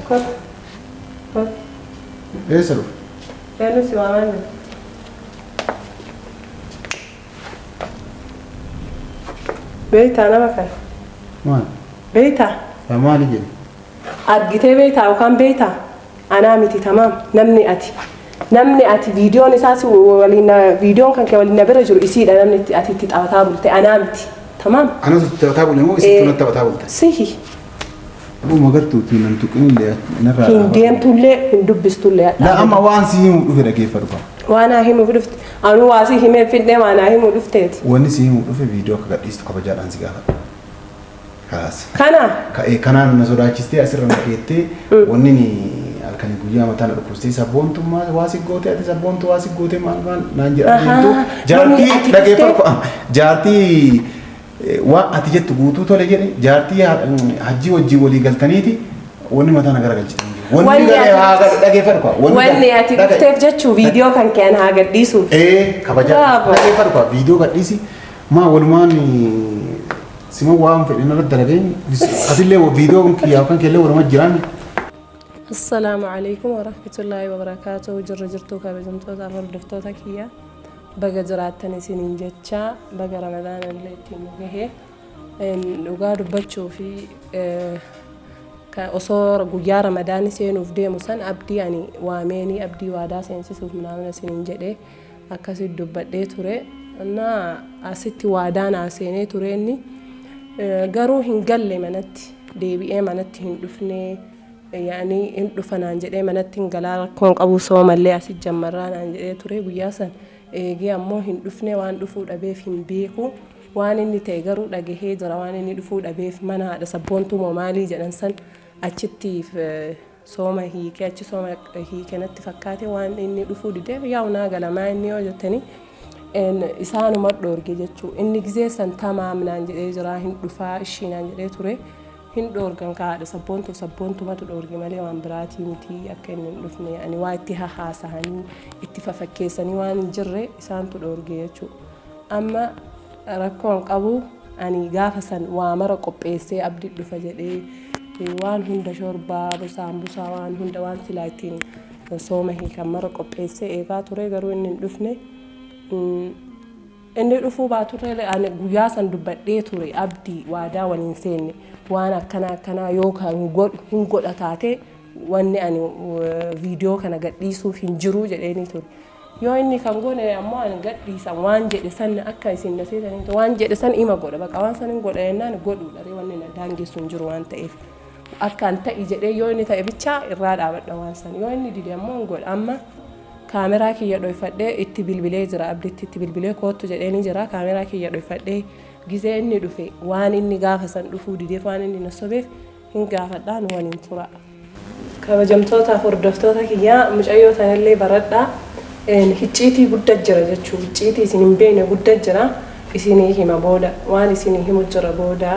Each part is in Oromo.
Kottu. Kottu. Eessa dhufe? Eenyu si waamaa jira? Beektaa nama kana? Maal? Beektaa? Yaa maali jedhe? Argitee beektaa yookaan beektaa? Anaa miti tamaam namni ati. Namni ati viidiyoon isaa si waliin viidiyoon kan kee waliin na bira jiru isiidha namni itti ati itti taphataa bulte anaa miti. Tamaam. Anatu itti taphataa bule moo isittu natti taphataa bulte? Sihi. Aboo magartuuti nan tuqinillee narraa Hin dhaabadhu. deemtullee hin dubbistullee Laa hadhaa. amma waan si himuuf dhufe dhageeffadhu kaa. Waan naa himuuf dhufte. Anuu waa si himee fidhee waa naa himuu dhufteeti. Wanni si himuuf dhufe viidiyoo akka gadhiistu kabajaadhaan si gaafadha. Kalaas. Kana Ka'ee kanaan na sodaachistee asirra na keettee wanni ni halkanii guyyaa mataa na dhukkubsitee sabboontummaa waa si gootee ati sabboontuu waa si gootee maal maal naan jedhaa Ahaa. deemtu. Wanni Jaartii ati dhageeffadhu dhuftee- jaartii waan ati jettu guutuu tole jedhe jaartii hajjii wajjin walii galtaniiti wanni mataa na garagalchite hin jiru. Wanni Wanni galee ati haa dhageeffadhu kaa. Wanni ati dhufteef jechuu viidiyoo kan kee an haa gadhiisuuf. Ee kabajaa Bravo. dhageeffadhu kaa viidiyoo gadhiisi maa walumaan sima waan fedhe narra dalageen atillee viidiyoo kiyyaa kan keellee waluma jiraan. Assalaamu alaikum warahmatullaahi wabarakaatuh. Jirra jirtuu kabajamtoota hordoftoota kiyya. Baga jiraattan isiniin jecha baga Ramadaana illee ittiin nu gahe. Dhugaa dubbachuu fi osoo guyyaa Ramadaanni seenuuf deemu san abdii ani waameenii abdii waadaa seensisuuf minaamina isiniin jedhee akkasitti dubbadhee ture. Na asitti waadaa naa seenee ture inni garuu hin galle manatti deebi'ee manatti hin dhufnee. Yaani hin dhufa naan jedhee manatti hin galaa rakkoon qabu soomallee asi jammarraa naan jedhee ture guyyaa san eegee ammoo hin dhufne waan dhufuu dhabeef hin beeku waan inni ta'e garuu dhagahee jira waan inni dhufuu dhabeef mana haadha sabboontuu moo maalii jedhan san achitti sooma hiikee achi sooma hiike natti fakkaate waan inni dhufuu dideef yaa'u naa galamaa inni yoo jettanii isaanuma dhoorge jechuu inni gizee san tamaam naan jedhee jira hin dhufaa ishii naan jedhee ture. Hin dhoorgan kaa haadha sabboontuuf sabboontumatu dhoorge malee waan biraatii miti akka inni hin dhufne ani waa itti hahaasahanii itti fafakkeessanii waan hin jirre isaantu dhoorge jechuudha. Amma rakkoon qabu ani gaafa san waa mara qopheessee abdi dhufa jedhee waan hunda shorbaa saambusaa waan hunda waan silaa ittiin sooma hiikan mara qopheessee eegaa ture garuu inni hin dhufne. Inni dhufuu baaturree ani guyyaa san dubbadhee ture abdii waadaa waliin seenne waan akkanaa akkanaa yoo kan godhu hin godha taate wanni ani viidiyoo kana gadhiisuuf hin jiru jedheenii ture. Yoo inni kan goone ammoo ani gadhiisa waan jedhe san akka isin na seetanii waan jedhe san ima godha baqa waan san hin godha jennaan godhuudha wanni na daangessu hin jiru waan ta'eef. Akka an ta'i jedhee yoo inni ta'e bichaa irraa dhaabadha waan san yoo inni dide ammoo hin godha amma. Kaameraa kiyya dhoyfadhee itti bilbilee jira abditti itti bilbilee koottu jedheenii jira kaameraa kiyya dhoyfadhee gizee inni dhufe waan inni gaafa san dhufuu dideef waan inni na sobeef hin gaafadhaa nu waliin turaa. Kabajamtootaaf hordoftoota kiyyaa mucayyoo tanallee baradhaa hicciitii gudda jira jechuu hicciitii isin hin beekne gudda jira isinii hima booda waan isinii himu jira booda.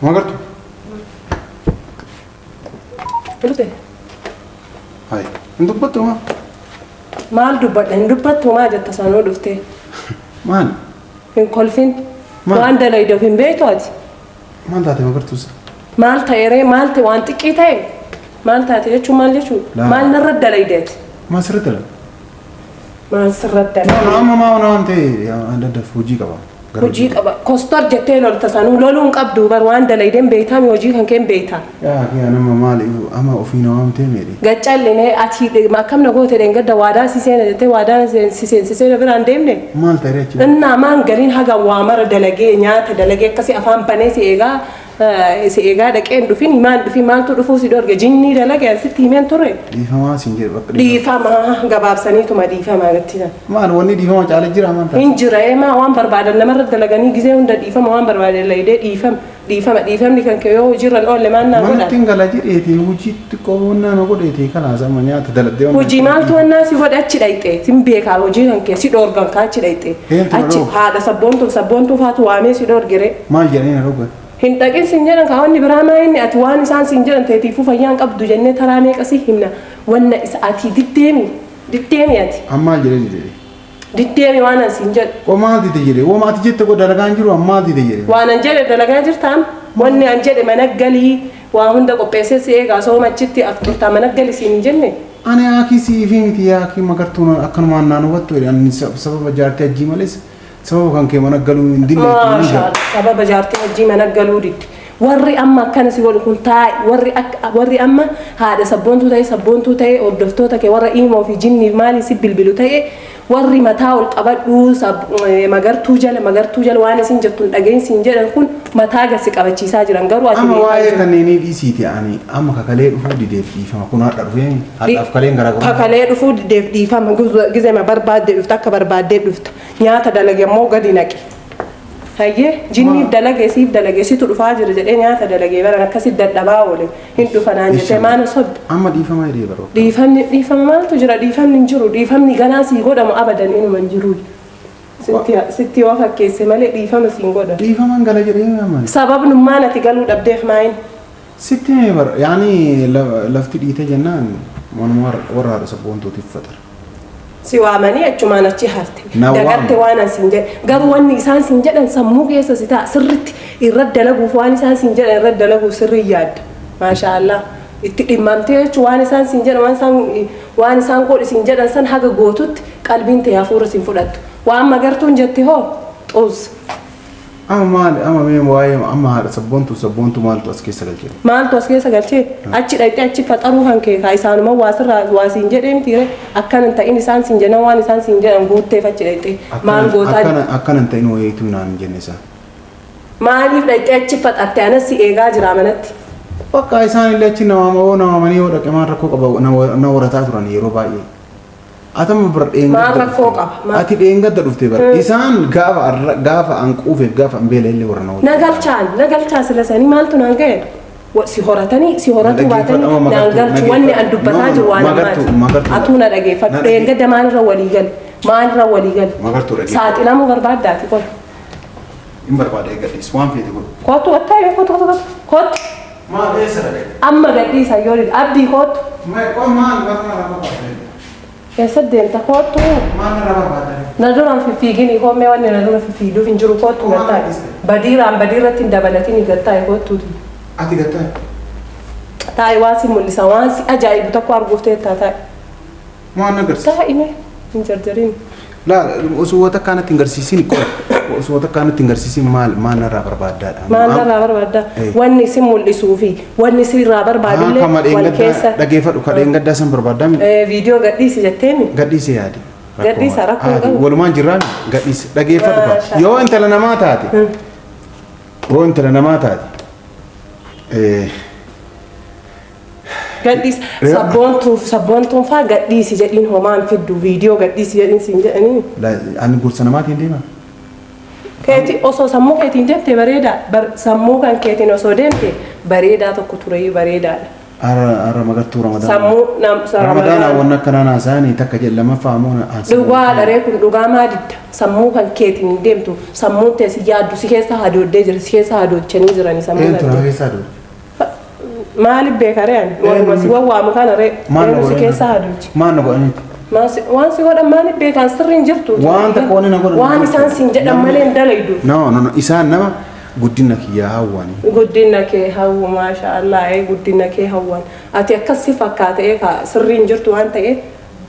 Magartu. Dhufte. Hai. Hin dubbattu maa? Maal dubbadha hin dubbattu maa jetta sanuu dhuftee. Maal? Hin kolfin. Maal? Waan dalaydu of hin beektu ati. Maal taate magartuusa? Maal ta'e ree maal ta'e waan xiqqii ta'e maal taate jechuun maal jechuudha? Laa. Maal narra dalayde ati? Maal sirriitti dalaga? Maal sirra dalayde? Amma maa waan ta'e adda addaaf hojii qaba. Gara Hojii qaba. Kostor jettee lolta sanuu loluu hin qabdu bar waan dalaydeen beektaami hojii kan kee hin beektaa. Yaa kiyya nama maali amma ofii na waamtee meedhi. Gaccalline ati akkam na goote dheengadda waadaa si seena jettee waadaa si seensisee na biraan deemne. Maal ta'e achi? Innaa maan galiin haga waa mara dalagee nyaata dalagee akkasii afaan banee si eegaa si eegaa dhaqee hin dhufin maan dhufin maaltu dhufuu si dhorge jinnii dalage an sitti himeen ture. Dhiifamaa siin jedhe bakka dhiifama. Dhiifama gabaabsaniituma dhiifama gatti. Maal wanni dhiifama caalee jira maal taate? Hin jira eemaa waan barbaadan namarra dalaganii gizee hunda dhiifama waan barbaadan laydee dhiifama dhiifama dhiifamni kan kee yoo hojiirra hin oolle maal naa Manatti godhan. hin gala jedheeti hojii xiqqoo wannaa na godheeti kanaas amma nyaata daladdee waan Hojii maaltu wannaa si godhe achi dhayxe sin beekaa hojii kan kee si dhoorgan kaa achi dhayxe Eentu na achi dhoorga? haadha sabboontuuf sabboontuu faatu waamee si dhoorgire. Maal jedhanii na dhoorgan? Hin dhaqin sin jedhan kaa wanni biraa maa inni ati waan isaan sin jedhan teetiifuu fayyaa hin qabdu jennee taraa meeqa si himna wanna isa ati diddeemi diddeemi ati. An maal jedhee dide? Diddeemi waan an siin jedhu. Qoo maal dide jedhe? Woma ati jette koo dalagaa hin jiru an maal dide jedhe? Waan an jedhe dalagaa jirtaam? Wanni an jedhe mana galii waa hunda qopheessee si eegaa sooma achitti afxurtaa mana gali siin hin jenne? Ani haakii siifii miti yaa haakii magartuun akkanumaan naan hubattu jedhe ani sababa jaartii hajjii malees sababa kan kee mana galuu hin dinne Maashaa Allah sababa jaartii hajjii mana galuu didde. Warri amma akkana si godhu kun taa'i warri akka warri amma haadha sabboontuu ta'e sabboontuu ta'e hordoftoota kee warra iimoo fi jinniif maaliin si bilbilu ta'e Warri mataa ol qabadhu magartuu jala magartuu jala waan isin jettu hin dhagahin siin jedhan kun mataa gad si qabachiisaa jiran garuu ati Amma beekaa waa'ee jirta. kanneenii dhiisiiti ani amma kakalee dhufuu dideef dhiifama kun har'a dhufee har'aaf kaleen garaagarummaa. Kakalee dhufuu dideef dhiifama gizema barbaadde dhufta akka barbaaddee dhufta nyaata dalage immoo gadi naqi. Hayyee jinniif dalage siif dalage situ dhufaa jira jedhee nyaata dalagee baran akkasi dadhabaa oole hin dhufa naan jettee maana sobda. Amma dhiifama jedhee baroo. Dhiifamni dhiifama maaltu jira dhiifamni hin jiru dhiifamni ganaa sii godhamu abadan inuma hin jiru. Sitti sitti yoo fakkeesse malee dhiifama siin godhan. Dhiifaman gala jedhee amma. Sababnummaan ati galuu dhabdeef maayin? Sitti hime bar yaani lafti dhiite jennaan manuma warra haadha sabboontuutiif faxara. Si waamanii achumaan achi hafte. Na Dagatte waamu. waan an siin jedhe. Garuu wanni isaan siin jedhan sammuu keessa si ta'a sirritti irra dalaguuf waan isaan siin jedhan irra dalaguuf sirrii yaadda. Maashaa Allah. Itti dhimmamtee jechuun waan isaan siin jedhan waan isaan waan isaan godhi siin jedhan san haga gootutti qalbiin tee hafuura siin fudhattu. Waan magartuun jette hoo xuuz. Amma maali amma mee waa'ee amma haadha sabboontuu sabboontuu maaltu as keessa galchee? Maaltu as keessa galchee? Achi dhaqxee achi faxaruu kan kee kaa isaanuma waa sirraa waa siin jedhee miti ree akkana hin ta'in isaan siin jedhan waan isaan siin jedhan guutteef achi dhaqxee maal gootaa Akkana akkana hin ta'in wayiituu naan hin jenne isaan. Maaliif dhaqxee achi faxarte anas si eegaa jiraa manatti. Bakka isaan illee achi na waama yoo na waamanii yoo dhaqe maal rakkoo qaba na horataa turan yeroo baay'ee. Atama bar Maal dheengadda rakkoo dhufte. qaba? Maal? Ati dheengadda dhufte bar. Isaan gaafa arra gaafa an quufeef gaafa an beela illee warra na Na wajjin. galchaan na galchaa sila sanii maaltu naan ga'e? Wa- Si horatanii si Na horatuu dhaggeeffadhu baatanii amma naan magartuu galchu wanni an dhaggeeffadhu. No dubbataa no jiru no waan magartuu ammaati. magartuu Atuu na dhageeffadhu. na dhagge Dheengadda maalirra walii gale? Maalirra walii gale? Magartuu dhaggeeffadhu. Saaxilamuu barbaaddaati qoy. Hin barbaada eeggadhiis waan feete godhu. Kottu wattaayi kottu kottu kottu kottu. Maal eessa dhaqe? Amma gadhiisa yoo dide abdii kottu. Maal maal narraa barbaadda? Eessa deemta koottu? Maal narraa barbaadda? Na duraan fiffiiginii koommee wanni na dura fiffiiduuf hin jiru koottu Maal gattaa'i. gadhiiste? Badiiraan badiirratti hin dabalatinii gattaa'i koottuuti. Ati gattaa'i. Taa'i waan si mul'isa waan si ajaa'ibu tokko arguuf teettaa taa'i. Maal na agarsiisa? Taa'i mee hin jarjarin. Laa osoo wata akkaa natti hin garsiisin qoy osoo wata akkaa natti hin garsiisin maal maal narraa barbaaddaadha. Maal narraa barbaadda? Eh. Wanni si mul'isuu fi wanni si irraa Haa barbaadullee kama wal dheengaddaa keessa. dhageeffadhu ka dheengaddaa san barbaaddaa miti. Eh, Viidiyoo gadhiisi jetteemi. Gadhiise yaadi. Rakkoo Gadhiisa maal. rakkoo Haati qabu. walumaan jirraan gadhiise dhageeffadhu ka. Maasha Yoo intala namaa taate yoo intala namaa taate eh, Gadhiisi sabboontuuf sabboontuun faa gadhiisi jedhiin homaa hin fiddu viidiyoo gadhiisi jedhiin siin jedhanii. Ani gorsa namaatiin deema. Keeti osoo sammuu keetiin deemte bareedaa bar sammuu kan keetiin osoo deemte bareedaa tokko tureyyuu bareedaadha. Har'a har'a magartuu Ramadaana. Sammuu nam Ramadaana Ramadaan wanna akkanaa naasaanii takka jedhe lammaffaa ammoo haasa'anii. dhugaa dharee kun dhugaa maa didda sammuu kan keetiin hin deemtu sammuun tee si yaaddu si keessa hadooddee jira si keessa hadoochanii jiranii sammuu Eentu kan na tee. keessaa du'e? Maaliif beeka ree ani? Waruma si wawwaamu kana ree. Maal na Eenyu si godhanii? keessa haduuchi? Maal na godhaniiti? Maal si- Waan si godhan maaliif beekaan sirri hin jirtu? Waan takka wanni na godhan Waan hin isaan jirtu. siin jedhan Namni- malee hin dalaydu. No, no, no. Isaan nama guddina kiyyaa hawwani. Guddina kee hawwu maasha Allah ee guddina kee hawwan. Ati akkas si fakkaata ee kaa sirri hin jirtu waan ta'eef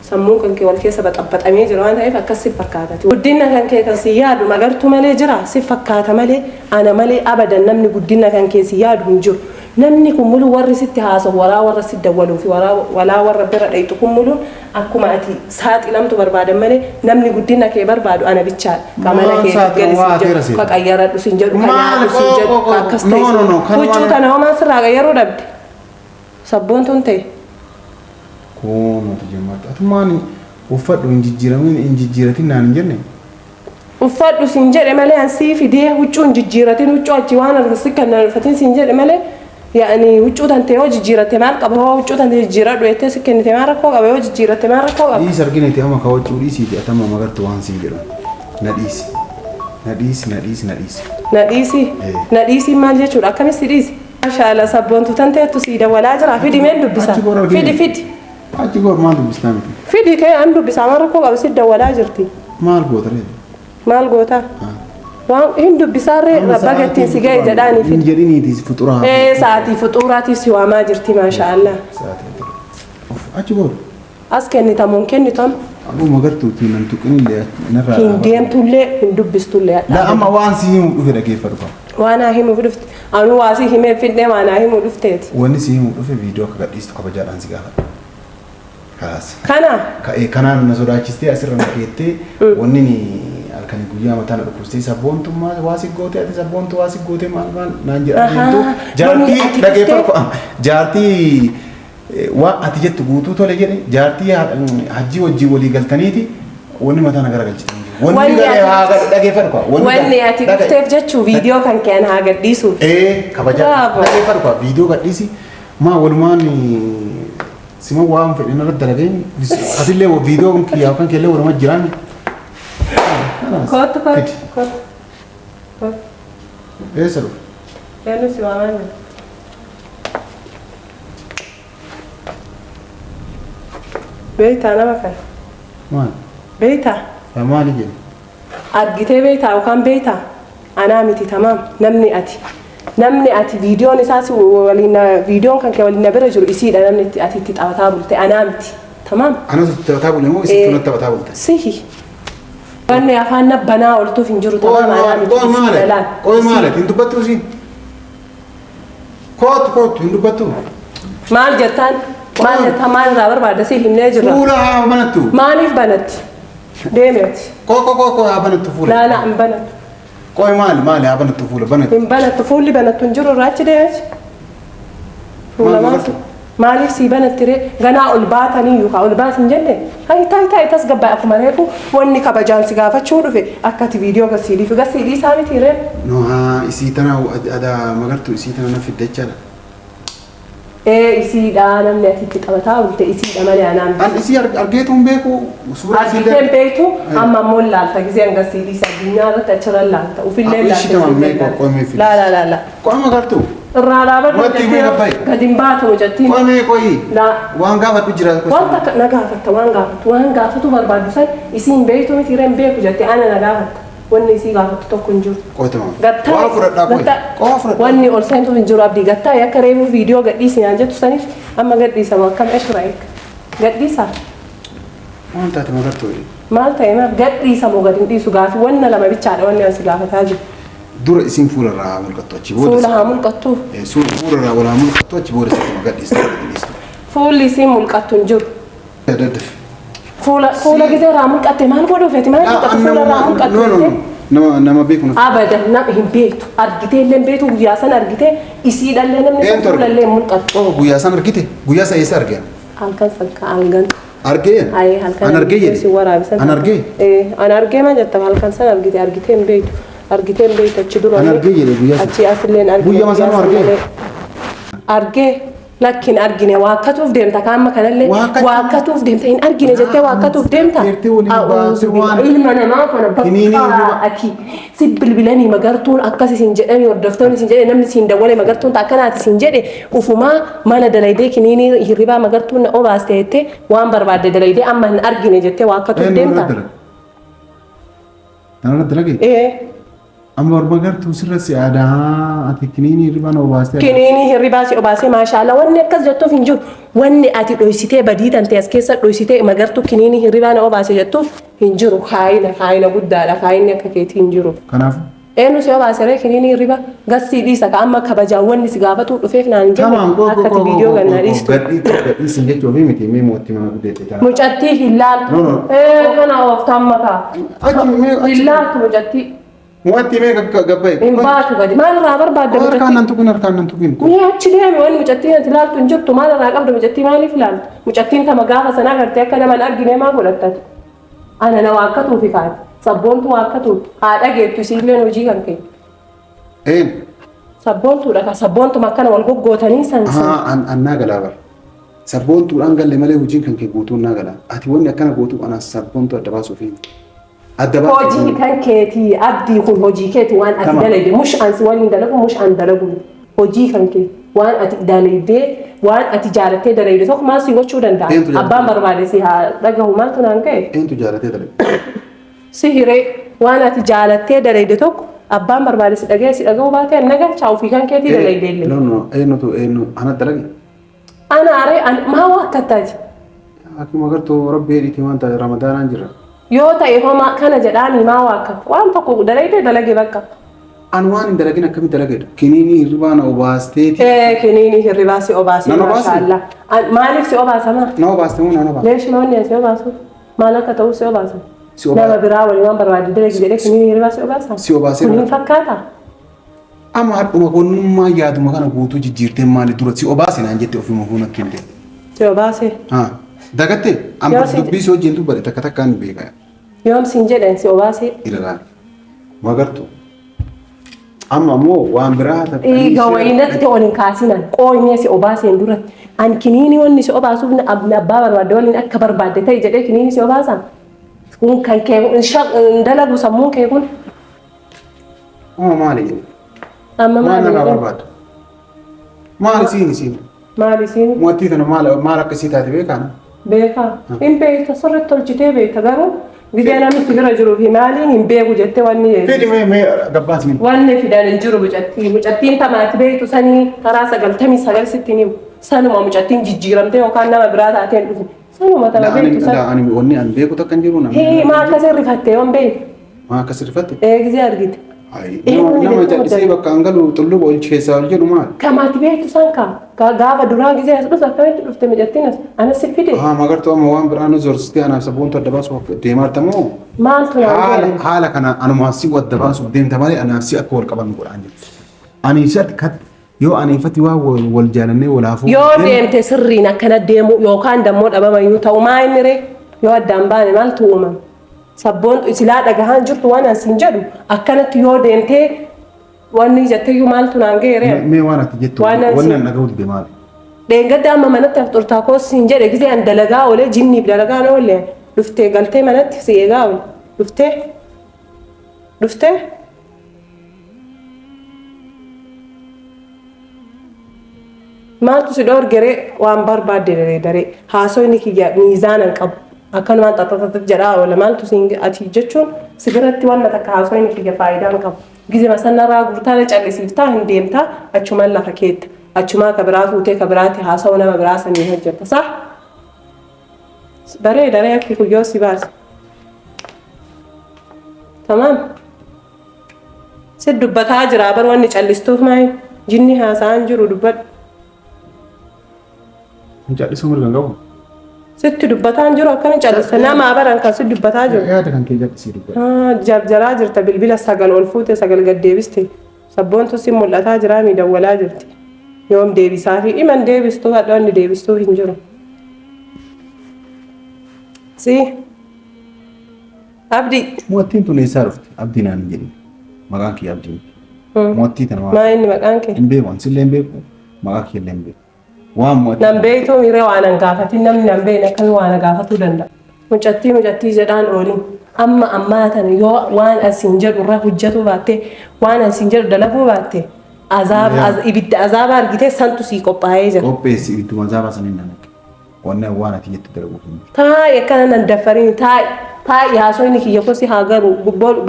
Sammuun kan kee wal keessa baxabbaxamee jira waan ta'eef akkas si fakkaata. Guddinna kan kee kan si yaadu magartuu malee jira si fakkaata malee ana malee abadan namni guddinna kan kee si yaadu hin jiru. Namni kun mulu warri sitti haasawu waraa warra si dawwaluu fi waraa walaa warra bira dhayxu kun muluun akkuma ati saaxilamtu barbaadan malee namni guddinna kee barbaadu ana bichaadha. Ka mana Maal kee saaxilamu gadi waa sin ateera jedhu, seeta. ka qayyaradhu sin jedhu, ka Maal nyaadhu sin qoo jedhu, qoo ka qoo akkas ta'e no sin no no kan Huccuu waan tana homaan sirraa qayyaruu dhabde. Sabboontuun ta'e. Kun ati jammarta. Atummaan uffadhu hin jijjiiramin hin jijjiiratin naan hin jenne. Uffadhu siin jedhe malee an sii fidee huccuu hin jijjiiratin huccuu achii waan argu si kan nan uffatin siin jedhe malee yaani huccuu tante yoo jijjiiratte maal qaba hoo huccuu tante jijjiiradhu jettee si kennite maal rakkoo qaba yoo jijjiiratte maal rakkoo qaba. Dhiisi argineti amma ka waccuu dhiisiiti atama magartu waan siin jedhu. Na dhiisi. Na dhiisi na dhiisi na dhiisi. Na dhiisi Eh. na dhiisiin maal jechuudha akkamis si dhiisi. Mashaala sabboontu tan teettu sii dawalaa jira fidi meen dubbisa Achi goor argine. fidi fidi Achi goor maal dubbistaa miti. fidi kee an dubbisaa maal rakkoo qaba si dawalaa jirti. Maal goota ree? Maal goota? Waan hin dubbisaarree baga ittiin si ga'e jedhaanii Hin fidi. jedhiniiti fuxuraa. Ee sa'aatii fuxuuraatii si waamaa jirti maashaallah. Sa'aatii fuxuraa. Of achi booda. As kennitamu hin kennitamu. Aboo magartuutii nan tuqinillee narraa Hin dhaabadhu. deemtullee hin dubbistullee La hadhaa. amma waan si himu dhufe dhageeffadhu qaba. Waan haa himuuf dhufte. Anuu waa si himee fidhee waan haa himuu dhufteeti. Wanni si himu dhufe viidiyoo akka gadhiistu kabajaadhaan si gaafadha. Kalaas. Kana Ka'ee kanaan na sodaachistee asirra na keettee wanni ni halkanii guyyaa mataa na dhukkubsitee sabboontummaa waa si goote ati sabboontu waa si goote maal maal naan jedhaa Ahaa. deemtu. Wanni Jaartii ati dhageeffadhu dhuftee- qaba. Jaartii waan ati jettu guutuu tole jedhe jaartii hajjii wajjin walii galtaniiti wanni mataa na garagalchite hin jiru. Wanni Wanni galee ati- haa dhageeffadhu qaba. wanni ati dhufteef jechuu viidiyoo kan kee haa gadhiisuuf. Ee kabajaa Bravo. dhageeffadhu qaba. Viidiyoo gadhiisi maa walumaan sima waan fedhe narra dalageen atillee viidiyoo kun kiyyaa kan keellee waluma jiraan. Kootu kootu kootu. Kootu. Eessa dhufe? Eenyu si waamaa jira? Beektaa nama kana? Maal? Beektaa? Yaa maali jedhe? Argitee beektaa yookaan beektaa? Anaa miti tamaam namni ati. Namni ati viidiyoon isaa si waliin viidiyoon kan kee waliin na bira jiru isiidha namni itti ati itti taphataa bulte anaa miti. Tamaam. Anatu taphataa bule moo isitu natti taphataa bulte? Sihi. Wanni afaan na banaa oltuuf hin jiru tamaam anaa miti. Qoy maali? Isiidha laal. Qoy maali? Hin dubbattu isiin? Kootu kootu hin dubbattu. Maal jettaan? Maal jettaan maal irraa barbaadda si himnee jirra. Fuula haa banattu. Maaliif banatti? Deemeeti. Koo koo koo koo haa banattu fuula. Laalaa hin banattu. Qoy maali maali haa banattu fuula banatti. Hin banattu fuulli banattu hin jiru irraa achi deemeeti. Fuula Maal maal banattu? maaliif sii banatti ree ganaa ol baatanii yookaan ol baas hin jenne hayi taayi taayi tasgabbaa akkuma reefu wanni kabajaan si gaafachuu dhufe akka ati viidiyoo gasiidhiif gasiidhii isaa miti ree. No haa isii tana adaa magartu isii tana na fidde jechaadha. Ee isiidha namni ati itti taphataa oolte isiidha malee anaa miti. An isii argeetu hin beeku suuraa isii Argitee hin beektu amma immoo laalta gizee hanga siidhiis addunyaa irratti achirra laalta ufillee Ah, laalta. ishii tamam ufillee mee laalta. qoqqoomee fidi. Laa laa laa laa. Qoy magartu. Irraa dhaabadhu Wanti mee gabbaye. gadi hin baatu mucattiin. Qoy mee qoyi. Laa. Waan gaafadhu jira. Wanta akka na gaafatta waan gaafattu waan gaafatu barbaaddu san isiin beektu miti irra hin beeku jettee ana na gaafatta. Wanni isii gaafattu tokko hin jiru. Qoy tamam. Gattaa Waa fudhadhaa qoy. Qoy fudhadhaa. Wanni ol seentu hin jiru abdii gattaa akka reefu viidiyoo gadhiisi naan jettu saniif amma gadhiisamu akkam eshura eegga. Gadhiisaa. Waan taate magartu. Maal ta'e maal gadhiisamu gad hin dhiisu gaafi wanna lama bichaadha wanni ani si gaafataa jiru. Dura isiin fuula irraa haa mul'attu achi booda. Fuula haa mul'attu. Fuula irraa wal haa mul'attu achi booda sitti gadhiistu gadhiistu. Fuulli isiin mul'attu hin jiru. Daddaf. Fuula fuula gisee irraa mul'atte maal godhuuf ati maal mul'attu fuula irraa mul'attu No no jettee? no. Nama nama beeku na. Abadan nama hin beektu argitee illee hin beektu guyyaa sana argitee isii dhallee namni sun Eentu fuula arge? illee hin mul'attu. Oh guyyaa san argite guyyaa san eessa argee? Halkan san ka halkan. Argee? Ayee halkan An argee si jedhe. waraabisan. An argee? Ee an argee maal jetta halkan san argite argitee hin beektu argitee hin beektu achi dura. An argee jedhe guyyaa san. Achi asillee hin argine. Guyyaa sanuu guyyaa san argee? malee. Argee lakkin argine waakkatuuf deemta kaamma kanallee Waakkachuu- waakkatuuf deemta hin argine jettee waakkatuuf deemta. Deemtee waliin baatee waan- Ilma namaa kana Kiniinii bakka hirriba- ati si bilbilanii magartuun akkas isin jedhanii hordoftoonni isin jedhe namni isin dawwale magartuun akkanaati isin jedhe ufumaa mana dalaydee kiniinii hirribaa magartuun na obaaste jettee waan barbaadde dalaydee amma hin argine jettee waakkatuuf Eenyu deemta. irratti dalage? Nama irratti dalage? Ee Amma magartuu sirra si aadaa ati kiniinii hirribaa na obaastee. kiniinii hirribaa si obaasee maashaalla wanni akkas jettuuf hin jiru wanni ati dhoysitee badii tante as keessa dhoysitee magartuu kiniinii hirribaa na obaase jettuuf hin jiru kaayina kaayina guddaadha kaayinni akka keetii hin jiru. Kanaafuu. Eenyu si obaase ree kiniinii hirriba gassii dhiisa ka amma kabajaan wanni si gaafatu dhufeef naan hin jenne Tamam, go akka go ati go viidiyoo go gannaa go go. dhiistu. Gadhiisin jechuun ofii miti mee mootii mana gudeette tana. Mucattii hin laaltu. No, no. Ee kana ooftaan makaa. Achi mee Hin achi. laaltu mucattii. Mootii mee gabbaye. Hin baatu gadi. Maal irraa barbaadda Harkaan mucattii? nan tuqin harkaan nan tuqin. Ni achi deemi wanni mucattiin ati laaltu hin jirtu maal irraa qabda mucattii maaliif laaltu? Mucattiin tama gaafa sanaa gartee akka nama hin argine maa godhattati? Ana na waakkatuufi kaati. Sabboontu waakkatuuf haa dhageettu isiilleen hojii kan kee. Een. Sabboontuudha ka sabboontuma akkana wal goggootanii san san. Haa an annaa galaa bara. Sabboontuudhaan galle malee hojiin kan kee guutuun naa gala. Ati wanni akkana gootu anaa sabboontuu adda baasuuf hin. Adda baasuuf. Hojii kan keetii abdii kun hojii keeti waan ati Tamam. dalagde mush an si waliin dalagu mush an dalagu hojii kan kee waan ati dalagdee waan ati jaalattee dalagde tokko maal si gochuu danda'a Eentu jaalate? abbaan barbaade si haa dhagahu maaltu naan ka'e Eentu jaalatee dalage? Si hiree waan ati jaalattee dalayde tokko abbaan barbaade si dhaga'ee si dhaga'uu baate an nagalchaa ofii kan keetii dalayde illee. No no eenyutu eenyu ana dalage? Ana aree an maa waakkattaati? Akkuma agartuu rabbi hedhiitii waan taate ramadaanaan jira. Yoo ta'e homaa kana jedhaanii maa waakkatta? Waan tokko dalayde dalage bakka. An waan hin dalagin akkamitti dalagedha? Kiniinii hirribaa na obaasteeti. Ee kiniinii hirribaa si obaase Nan obaase? maashaallah. Maaliif si obaasamaa? Na obaaste moo na obaaste? Leesh maanni si obaasu? Maal akka ta'u si obaasa? Si obaa- Nama biraa waliin waan barbaade dalagi jedhee kiniinii hirribaa si obaasa? Si obaasee Kun hin bara- fakkaataa? Amma hadhuma konnummaa yaaduma kana guutuu jijjiirtee maali dura si obaase naan jette ofiima fuunatti himte. Si obaase? Haa. Dagattee amma Yoo si- dubbii si wajjin dubbadhe takka takkaan beeka. Yoom siin jedhan si obaase? Ilalaan. Magartu. Amma ammoo waan biraa Dhiiga wayinatti ol hin kaasinan qoonyee si obaaseen duratti. An kiniinii wanni si obaasuuf abbaa barbaadde waliin akka barbaadde ta'e jedhee kiniinii si obaasan. Kun kan kee hin dalagu sammuun kee kun. Amma maali jedhe? Amma Maal maali narraa jedhe? barbaadda? Maali siin isiin? Maali siin? Mo'attii tana maal maal akka isii taate beekaa? Beekaa. Hin beekta sirriitti tolchitee beekta garuu gizee namni bira jiruu fi maaliin hin beeku jettee wanni Fedhi mee mee gabbaasni. Wanni fidan hin jiru mucattii. Mucattiin tamaati beektu sanii karaa 99 sitti hin himu. Sanuma mucattiin jijjiiramtee yookaan nama biraa taatee hin dhufne. Sanuma tama beektu sana. Ani wanni ani beeku takka hin jiru namni. Hee maa akkas rifatte yoon beektu? Maa akkas rifatte? Ee gizee argite. Nama callisee bakka an galu xulluba ol keessaa ol jedhu maal? Kamaati beektu san kaa. Gaafa duraa gizee as dhufu akkamitti dhufte mucattiin as anas si fide. Haa magartuu amma waan biraa nu zorsitee anaaf sabboontu adda baasuuf deemaa jirta moo? Maaltu naan Haala godhe? haala kana anumaan si adda baasuuf deemta malee anaaf si akka wal qabannu godhaan jirtu. Ani isatti kat yoo ani ifatti waa wal wal jaalannee wal haafuu Yoo deemte sirriin akkana deemu yookaan dammoo dhabamayyuu ta'u maa inni ree? Yoo addaan baane maaltu uumama? Sabboon silaa dhagahaan jirtu waan an siin jedhu akkanatti yoo deemtee wanni jetteyyuu maaltu naan ga'e ree? Mee waan ati jettu Waan an wanni siin an dhaga'u dide maali? Dheengadda amma manatti afxurtaa koo siin jedhe gizee an dalagaa oolee jinniif dalagaan oolle dhuftee galtee manatti si eegaa oole dhuftee dhuftee Maaltu si dhoorgeree waan barbaadde daree daree haasoyni kiyya miizaana hin qabu akkanumaan xaxaxax jedhaa oola maaltu siin ati jechuun si biratti waan takka haasoyni kiyya faayidaa hin qabu gizema sanarraa guurtaa na callisiiftaa hin deemtaa achumaan lafa keetta achumaa ka biraa fuutee ka biraatti haasawu nama biraa saniin hojjetta sah bareeda ree akki kun yoo si baase tamaam Si dubbataa jira bar wanni callistuuf maali? Jinni haasa'aan jiru dubbadhu. Hin callisuu mirga hin qabu. Sitti dubbataan jiru akkamiin callista? Namaa baran kan si dubbataa jiru. Yaada kan kee jallisii dubbadhu. Jarjaraa jirta bilbila 9 ol fuute 9 gad deebiste. Sabboontu si mul'ataa jiraa mi dawwalaa jirti. Yoom deebisaa fi iman deebistuu hadha wanni deebistuu hin jiru. Si Abdii. Mo'attiin tun eessaa dhufte? Abdii naan hin jedhin. Maqaan kiyya Abdii miti. Mo'attii tana Maa inni maqaan kee? Hin beeku. Ani sillee hin beeku. Maqaa kiyya illee hin beeku. Waan mo'attii. Nan beektuu miiree waa nan gaafatin namni nan beekne akkamii waa na gaafatuu danda'a. Mucattii mucattii jedhaan oolin. Amma ammaa tana yoo waan an siin jedhu irra hojjetuu baatte waan an siin jedhu dalaguu baatte azaaba ibidda azaaba argitee santu sii qophaa'ee jira. Qopheessi ibidduma azaabaa saniin nan dhaqe. Wanni waan ati jettu dalaguuf hin jiru. Taa'i akkana nan daffarini taa'i taa'i haasoyni kiyya kun si haa garu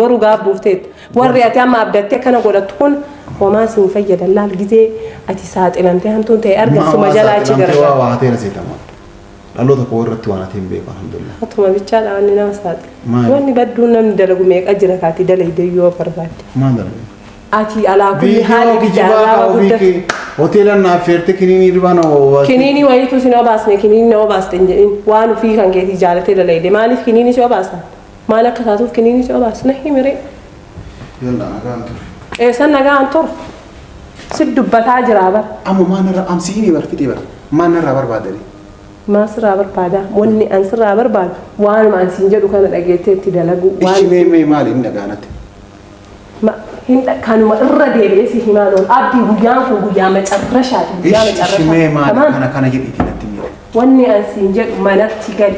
boru gaabbuuf teetta. Warri ati amma abdattee akkana godhattu kun homaa si hin fayyadan laal gizee ati saaxilamtee hamtuun ta'e argan suma jalaa achi Waa garagala. waa hateera seetama. Dhaloota koo irratti waan hatee hin beeku alhamdulillah. Hatuma bichaadha wanni nama saaxila. Maali? Wanni badduun namni dalagu meeqa jira kaati dalayde yoo barbaadde. Maal dalagu? Ati alaa kulli haal Viidiyoo ibidda kijibaa azaaba kaa ofii gudda. kee hoteela naaf feerte kiniinii ribaa na obaastee. Kiniinii wayiituu sin obaasne kiniinii na obaaste hin jedhin waan ufii kan keetii jaalatee dalayde maaliif kiniinii si obaasan maal akka taatuuf kiniinii si obaasu na himi ree. Yalla nagaan ture. Eessan nagaan turu si dubbataa jiraa bar. Amma maal narra amsiinii bar fixee bar maal narraa barbaadani. Maal sirraa barbaada wanni an sirraa barbaadu waanuma an siin jedhu kana dhageettee itti dalaguu waan. Ishi mee mee maali inni dhagaanatti. Ma hin dha- kanuma irra deebi'ee si himaan oolu. Abdii guyyaan kun guyyaa macarrashaati. Guyyaa Ishi macarrashaa. mee maali Tamaam. kana kana jedhiitii natti himi. Wanni an siin jedhu manatti gali.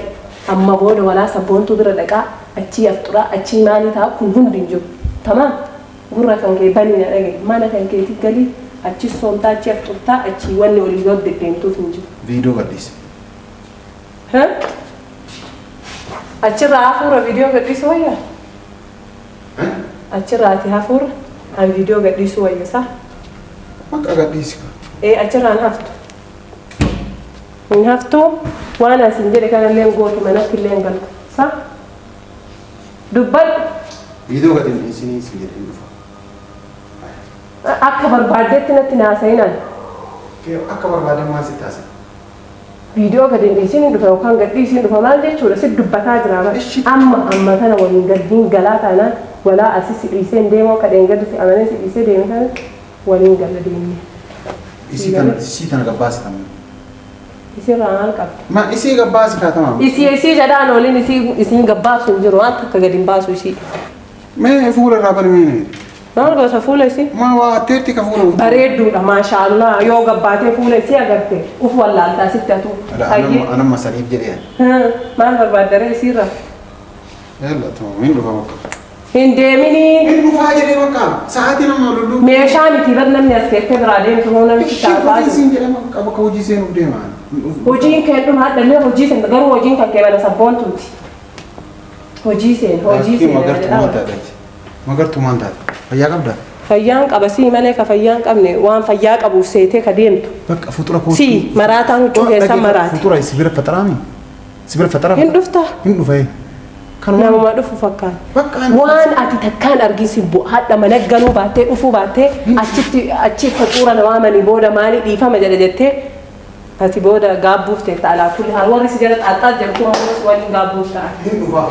Amma booda walaa sabboontuu bira dhaqaa achii afxuraa achii maalii ta'a kun hundi hin jiru. Tamaam. Gurra kan kee banii na dhaga'i. Mana kan keetii gali achi soomtaa achii afxurtaa achii wanni olii gad deddeemtuuf hin jiru. Viidiyoo gadhiisi. Ha? Achirraa hafuura viidiyoo gadhiisuu wayyaa? Achirraati hafuura an viidiyoo gadhiisuu wayyasaa. Bakka gadhiisi. Ee achirraan haftu. Hin haftu waan asin jedhe kanallee hin gootu manatti illee hin galtu. Sa? Dubbadhu. Viidiyoo gadi hin dhiisinii sin jedhe hin dhufa. Akka barbaaddetti natti hin haasa'inan. Akka barbaadan maal sitti haasa'e? Viidiyoo gadi hin dhiisin hin dhufa yookaan gad dhiisin dhufa maal jechuudha si dubbataa jira bar. Ishi. Amma amma kana waliin gad hin galaa taanaan walaa asi si dhiisee hin deemu akka dheengadda si amanee si dhiisee deeme kana waliin galla deemne. Isii tana isii tana gabbaasi tamma. Isirraa maal qabda? Ma isii gabbaasi kaa tamaam. Isii isii jedhaan oliin isii isiin gabbaasu hin jiru waan takka gadi hin baasu isii. Mee fuula irraa bani mee. Maal goota fuula isii? Ma waa atteetti ka fuula guutuu. Bareedduudha maashaallah yoo gabbaatee fuula isii agarte uf wallaaltaa sitti atuu. Hayyee. Anamma saniif jedhee ani. Maal barbaaddaree isiirraa? Yalla tamam hin dhufa bakka. Hin deeminii. Hin dhufaa jedhee bakka sa'aatii nama lullu. Meeshaa miti bar namni as keessee biraa deemtu hoo namni Ishii taafaa hojii jiru. siin jedhama bakka bakka hojii seenuuf deema. Hojiin kee dhuma hadhallee hojii seen garuu hojiin kan kee mana sabboontuuti. Hojii seen hojii Lakkii seen magartuu maal taate ati? Magartuu maal taate? Fayyaa qabdaa? Fayyaan qaba sii malee ka fayyaan qabne waan fayyaa qabuuf seetee ka deemtu. Bakka fuxura kootu. Sii maraataan huccuu keessan maraate. Fuxura si bira faxaraami? Si bira faxara? Hin dhuftaa? Hin dhufee. Kanuma. Namuma dhufu fakkaata. Bakka ani- Waan ati takkaan argin si bu'a. Hadha mana galuu baattee dhufuu baattee achitti achi faxuura na waamanii booda maalii dhiifama jedhe jettee ati booda gaabbuuf teetta alaa kulli haal warri si jala xaaxxaa jedhu kun ammoo si waliin gaabbuuf ta'a. Hin dhufaa.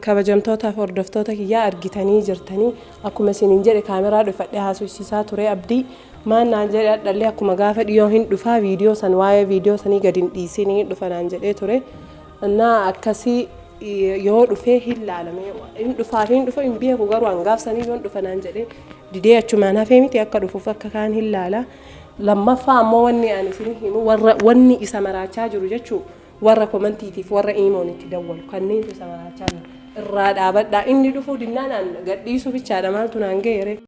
Kabajamtootaaf hordoftoota kiyyaa argitanii jirtanii akkuma isiniin jedhe kaameraa dhufadhee haasofsiisaa ture abdii maal naan jedhe hadhallee akkuma gaafa dhiyoo hin dhufaa viidiyoo san waa'ee viidiyoo sanii gadi hin dhiisinii hin dhufa naan jedhee ture. Innaa akkasii yoo dhufee hin laalame hin dhufaa fi hin dhufu hin beeku garuu hangaaf sanii yoon dhufa naan jedhee didee achumaan hafee miti akka dhufuuf akka kaan hin laala. Lammaffaa ammoo wanni ani isin himu warra wanni isa maraachaa jiru jechuu warra komantiitiif warra iimoon itti dawwalu kanneentu isa maraachaa jiru. Irraa dhaabadhaa inni dhufuu dinnaan an gadhiisuu bichaadha maaltu naan ga'e ree.